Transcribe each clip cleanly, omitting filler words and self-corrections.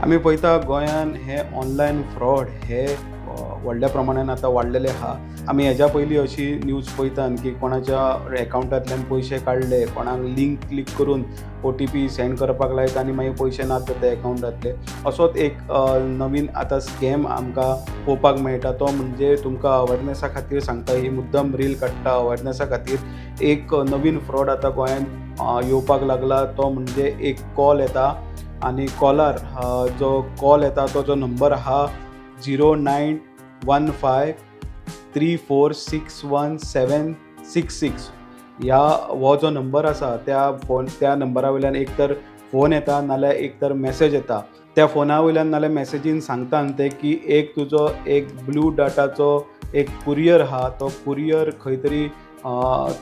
आमी पळयता, गोंयान हे ऑनलायन फ्रॉड हे व्हडल्या प्रमाणान आतां वाडलेले आहा. आमी हेज्या पयलीं अशी न्यूज पळयतात की कोणाच्या एकावंटांतल्यान पयशे काडले, कोणाक लिंक क्लिक करून ओटीपी सेंड करपाक लायता आनी मागीर पयशे नात जाता एकावंटांतले. असोच एक नवीन आतां स्कॅम आमकां पळोवपाक मेळटा. तो म्हणजे तुमकां अवेरनसा खातीर सांगता, ही मुद्दम रील काडटा अवेरनसा खातीर. एक नवीन फ्रॉड आतां गोंयांत येवपाक लागला. तो म्हणजे एक कॉल येता आनी कॉलार जो कॉल येता तो जो नंबर आहा 09153461766. ह्या हो जो नंबर आसा, त्या नंबरा वयल्यान एक तर फोन येता नाल्यार एक तर मॅसेज येता. त्या फोना वयल्यान नाल्यार मॅसेजीन सांगता ते की एक तुजो एक ब्लू डार्टाचो एक कुरियर आहा, तो कुरियर खंय तरी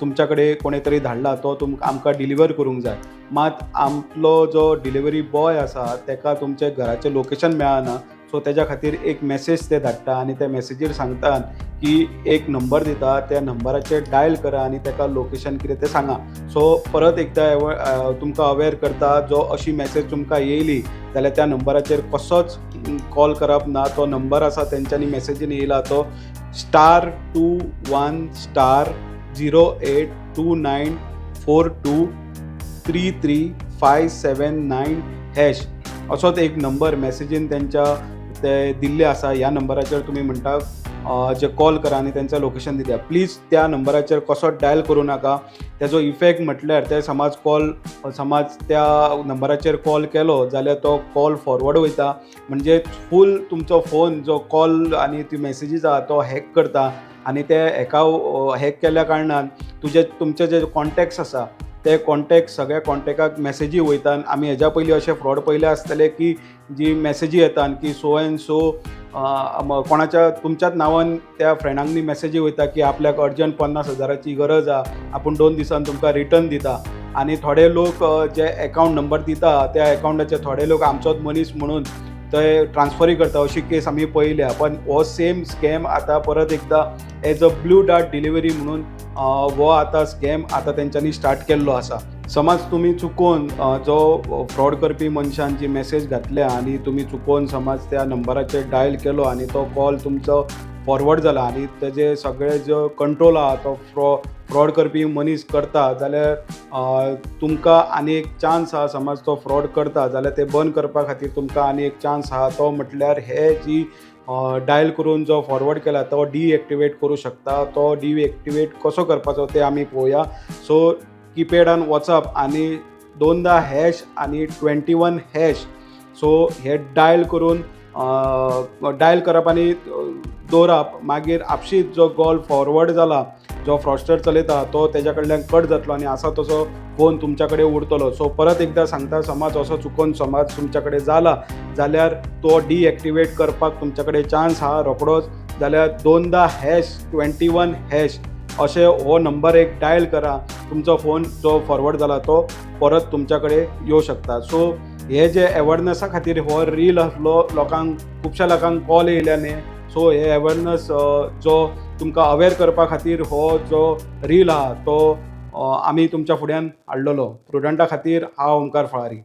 तुमच्या कडेन कोणें तरी धाडला, तो तुमकां आमकां डिलिव्हर करूंक जाय. मात आपलो जो डिलिव्हरी बॉय आसा तेका तुमच्या घराचें लोकेशन मेळना. सो तेज्या खातीर एक मॅसेज ते धाडटा आनी त्या मॅसेजीर सांगतात की एक नंबर दिता, त्या नंबराचेर डायल करा आनी तेका लोकेशन कितें तें सांगा. सो परत एकदां तुमकां अवेर करता, जो अशी मॅसेज तुमकां येयली जाल्यार त्या नंबराचेर कसोच कॉल करप ना. तो नंबर आसा, तेंच्यांनी मॅसेजीन येयला तो *21*08294233579#. असोच एक नंबर मॅसेजीन तेंच्या ते दिल्ले आसा. ह्या नंबराचेर तुमी म्हणटा जे कॉल करा आनी तेंचें लोकेशन दिता. प्लीज त्या नंबराचेर कसोच डायल करूं नाका. तेजो इफेक्ट म्हटल्यार ते समज कॉल, समज त्या नंबराचेर कॉल केलो जाल्यार तो कॉल फॉरवर्ड वयता, म्हणजे फूल तुमचो फोन जो कॉल आनी ती मॅसेजीस आहा तो हॅक करता. आनी ते हेका हॅक केल्ल्या कारणान तुजे तुमचे जे कॉन्टेक्ट्स आसा ते कॉन्टेक्ट, सगळ्या कॉन्टेक्टाक मॅसेजी वयता. आमी हेज्या पयलीं अशे फ्रॉड पयले आसतले की जी मॅसेजी येता की सो एंड सो कोणाच्या तुमच्याच नांवान त्या फ्रेंडांनी मॅसेजी वयता की आपल्याक अर्जंट 50,000ची गरज आहा, आपूण 2 दिसान तुमकां रिटर्न दिता. आनी थोडे लोक जे एकावंट नंबर दिता त्या एकावंटाचे थोडे लोक आमचोच मनीस म्हणून ते ट्रान्सफरूय करता. अशी केस आमी पळयल्या. पण हो सेम स्कॅम आतां परत एकदां as a Blue Dart delivery म्हणून हो आतां स्कॅम आतां तेंच्यांनी स्टार्ट केल्लो आसा. समज तुमी चुकोन जो फ्रॉड करपी मनशान जी मॅसेज घातल्या आनी तुमी चुकोन समज त्या नंबराचेर डायल केलो आनी तो कॉल तुमचो फॉरवर्ड जाला आनी तेजे सगळे जो कंट्रोल आहा तो फ्रॉड करपी मनीस करता जाल्यार तुमकां आनी एक चान्स आहा. समज तो फ्रॉड करता जाल्यार ते बंद करपा खातीर तुमकां आनी एक चान्स आहा. तो म्हटल्यार हे जी डायल करून जो फॉरवर्ड केला तो डिएक्टिवेट करूं शकता. तो डिएक्टिवेट कसो करपाचो तें आमी पळोवया. सो किपॅडान वचप आनी दोनदा हॅश आनी 21#. सो हे डायल करून, डायल करप आनी दवरप. मागीर आपशीच जो कॉल फॉरवर्ड जाला, जो फ्रॉडस्टर चलयता तो तेज्या कडल्यान कट जातलो आनी आसा तसो फोन तुमच्या कडेन उरतलो. सो परत एकदां सांगता, समज असो चुकोन समज तुमच्या कडेन जाला जाल्यार तो डिएक्टिवेट करपाक तुमच्या कडेन चान्स आहा रोखडोच. जाल्यार दोनदा हॅश 21# अशें हो नंबर एक डायल करा. तुमचो फोन जो फॉरवर्ड जाला तो परत तुमच्या कडेन येवं शकता. सो हे जे एवरनसा खातीर हो रील आसलो. लोकांक, खुबश्या लोकांक कॉल येयल्या न्ही, सो हे एवरनस जो तुमकां अवेर करपा खातीर हो जो रील आहा तो आमी तुमच्या फुड्यान हाडलेलो. प्रुडंटा खातीर हांव ओमकार फळारी.